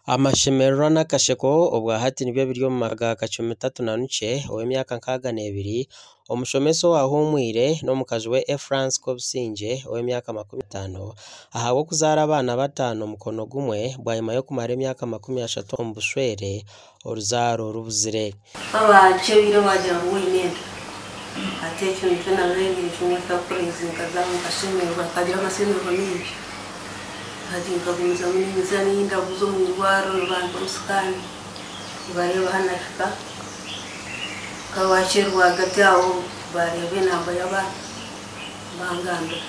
Amashemererwa n'akasheko obwa hati nibyo biri omu maka ga Kacumitatu Nanukye ow'emyaka 62, omushomesa owahuumwire n'omukazi we Efrance Kobusingye ow'emyaka 50 ahabw'okuzaara abaana bataano mukono gumwe bwanyima y'okumara emyaka 30 omu bushwere oruzaaro rubuzire. Babankyebeire baagira ngu oine enda. Hati ekyo nikyo nabeegire kimwe nkakureezinga nkazamu nkashemererwa nkagira amashemererwa maingi. Hati nkagumizamu ninza nindaguza omu irwariro nibampa sikaani nibareeba ahu nahika. Nkaba rwagati aho baareeba enamba y'abaana bangambira.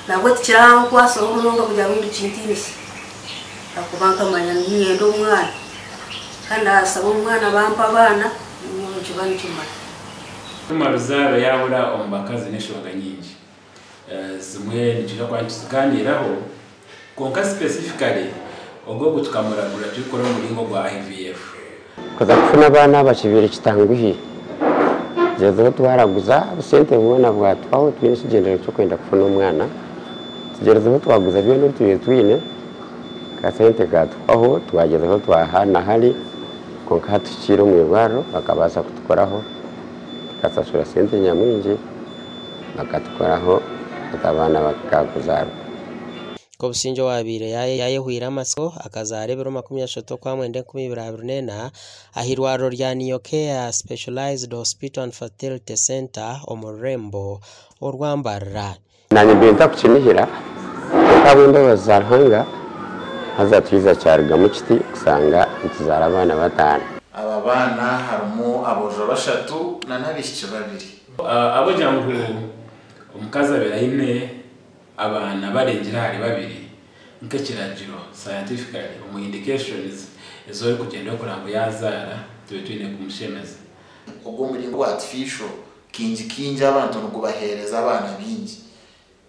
Nabwo tikirankwasireho munonga kugira ngu kintiinise ahakuba nkamanya niinyenda omwana. Kandi naasaba omwana bampa abaana nyowe nikiba nikimara. Kutuma ruzaaro yaabura omu bakazi n'enshonga nyingi. Zimwe nitwija kuba nituzigaaniiraho kwonka specifically ogwo ogu tukamuragura turikukora omuringo gwa IVF. Kuza kufuna abaana aba kibaire kitanguhi. Tugyezeho twaraguza obusente bwona bwatwaho twine ekigyendererwa ky'okwenda kufuna omwana. Tugyezeho twaguza byona ebi tubaire twine, akasente katwaho twagyezaho twahaana hari kwonka hatuhikiire omu irwariro bakabaasa kutukoraho tukasasura sente nyamwingi bakatukoraho hati abaana bakakuzaarwa. Kobusingye owaabaire yaayehwire amatsiko akazaara ebiro 30 Okwamwenda 2024 aha irwariro rya Neo-Care Specialized Hospital and Fertility Centre omu rurembo orwa Mbarara. Naanye mbaire ntakukinihira kwonka ahabw'embabazi za Ruhanga haza twija kyarugamu kiti kushanga nituzaara abaana bataano. Aba baana harimu aboojo bashatu n'abaishiki babiri. Ahabw'okugira ngu omukazi abaire aine abaana barengire ahari babiri, nk'ekiragiro scientifically omu indications ezi orikugyenda orikureeba ngu yaazaara, tube twine kumushemeza. Ogwo omuringo gwa artificial kaingi kaingi abantu nigubaheereza abaana baingi.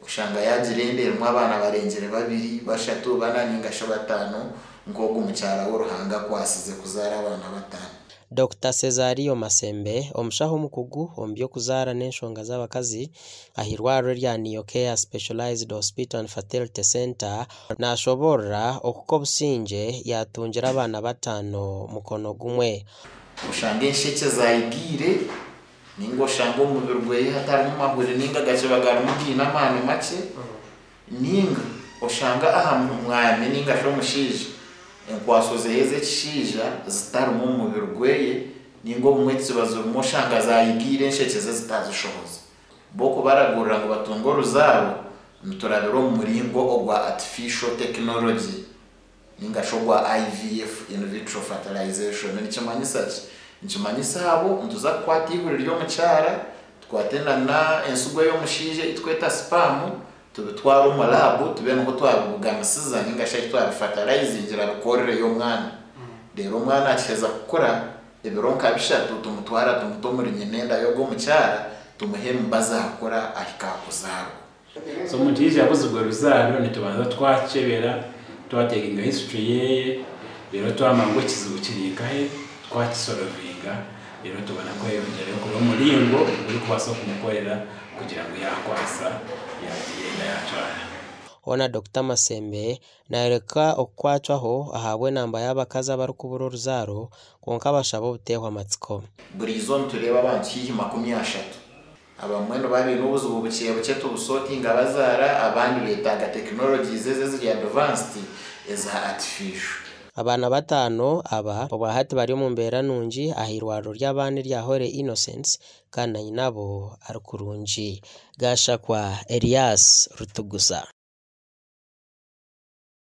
Oshanga yaagira enda erimu abaana barengire babiri, bashatu, bana ninga shi bataano nk'ogu mukyara we Ruhanga akwasize kuzaara abaana bataano. Dr Cesario Masembe, omushaho omukugu omu by'okuzaara n'enshonga z'abakazi aha irwariro erya Neo-Care Specialized Hospital and Fertility Centre nashoboorora oku Kobusingye yaatungire abaana bataano mukono gumwe. Oshanga enshekye zayigiire ninga oshanga omubiri gweye hatarimu mahuri ninga gakiba garimu gaine amaani makye ninga oshanga aha mwami ninga shi omushaija enkwaso zeye ez'ekishaija zitarimu omu mubiri gweye ninga obumwe ziba zirimu oshanga zayigiire enshekye ze zitazishohoza. Bo kubaragurira ngu batunge oruzaaro niturabira omu muringo ogwa artificial technology ninga shi ogwa IVF, in vitro fertilization. Nikimanyisa ki? Nikimanyisa abo nituza kukwata eihuri ry'omukyara tukwate nana ensigo y'omushaija ei tukweta sperm tubitware omu lab tube niho twabibuganisiza ninga shi ahi twabifertilizingira bikorireyo omwana. Reero omwana akiheza kukura ebiro nka bishatu tumutwara tumuta omuri nyina enda y'ogwo omukyara tumuha emibazi akura ahika aha kuzaarwa. So omuntu yaija abuzibwa oruzaaro nitubanza twakyebera, twatekinga history yeye, reero twamanya ngu ekizibu kiri nkahe, twakisolovinga, reero tubona kweyongyerayo kureba omuringo ogurikubaasa kumukorera kugira ngu yaakwasa yaagira enda yaatwara. Hoona Dokita Masembe nayoreka okukwatwaho ahabw'enamba y'abakazi abarikubura oruzaaro kwonka bashaba obuteehwa amatsiko. Buri izooba nitureeba abantu haihi 30. Abamwe niba baine obuzibu bukye bukye tubusortinga bazaara, abandi beetaaga technologies ezi eziri advanced eza artificial. Abaana bataano aba obwahati bari omu mbeera nungi aha irwariro ry'abaana erya Holy Innocents kandi na nyinabo ari kurungi. Gashakwa Elias Rutuguza.